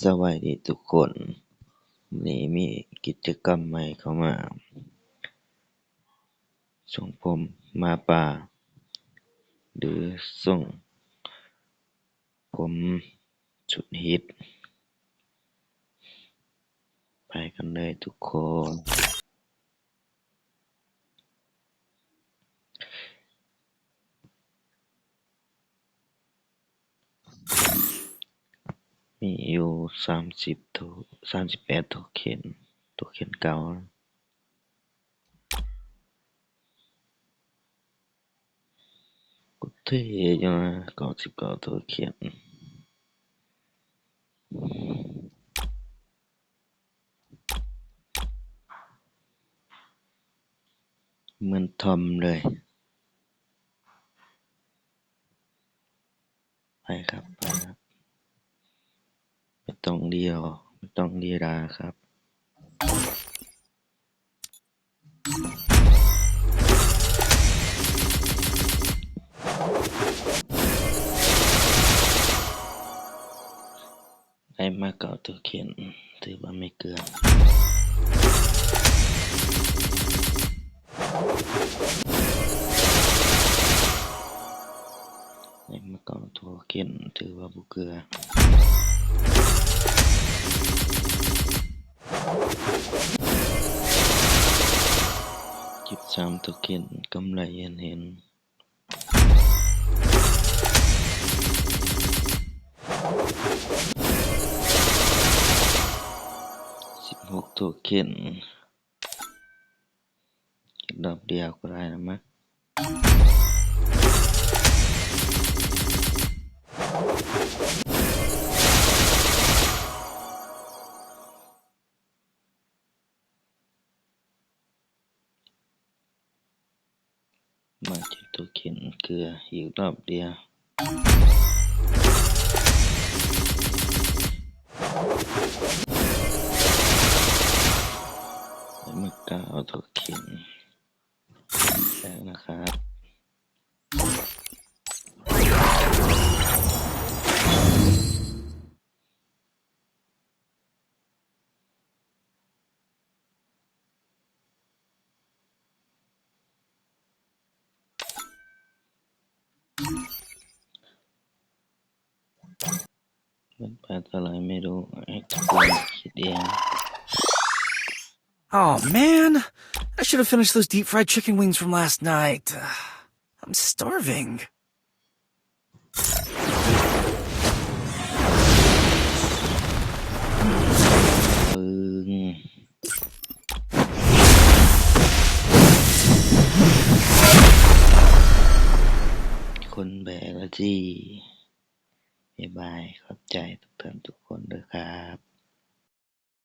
ສະບາຍດີທຸກຄົນ, ມື້ນີ້ມີກິດຈະກຳໃໝ່ເຂົ້າມາ ຊົງຜົມໝາປ່າ ຫຼື ຊົງຜົມສຸດຮິດ. ໄປກັນເລີຍທຸກຄົນ. ມີຢູ່ສາມສິບໂທ ສາມສິບແປດໂທເຄັນ, ໂທເຄັນເກົ່າ. ກໍເທ່ຢູ່ນະ ເກົ້າສິບເກົ້າໂທເຄັນ. ເໝືອນທອມເລີຍ. ໄປຄັບ ໄປຄັບ. ໄມ່ຕ້ອງລີລໍ ໄມ່ຕ້ອງລີລາຄັບ. ໄດ້ມາເກົ້າໂທເຄັນ ຖືວ່າມີເກືອ. ໄດ້ມາເກົ້າໂທເຄັນ ຖືວ່າບໍ່ເກືອ. ເຈັດສາມໂທເຄັນ ກຳໄລເຫັນເຫັນ. ສິບຫົກໂທເຄັນ ອີກຮອບດຽວກໍໄດ້ລະມັ້ງ. ມາເຈັດໂຕເຄັນເກືອອີກຮອບດຽວ. ໄດ້ມາເກົ້າໂຕເຄັນແລ້ວນະຄັບ. ມັນໄປເທົ່າໃດໄມ່ຮູ້ ໃຫ້ທຸກຄົນຄິດເອງ. Oh man, I should have finished those deep fried chicken wings from last night. I'm starving. ປຶ້ງ ຄົນແບກລະຈີ. ບາຍບາຍ ຂອບໃຈທຸກທ່ານທຸກຄົນເດີຄັບ.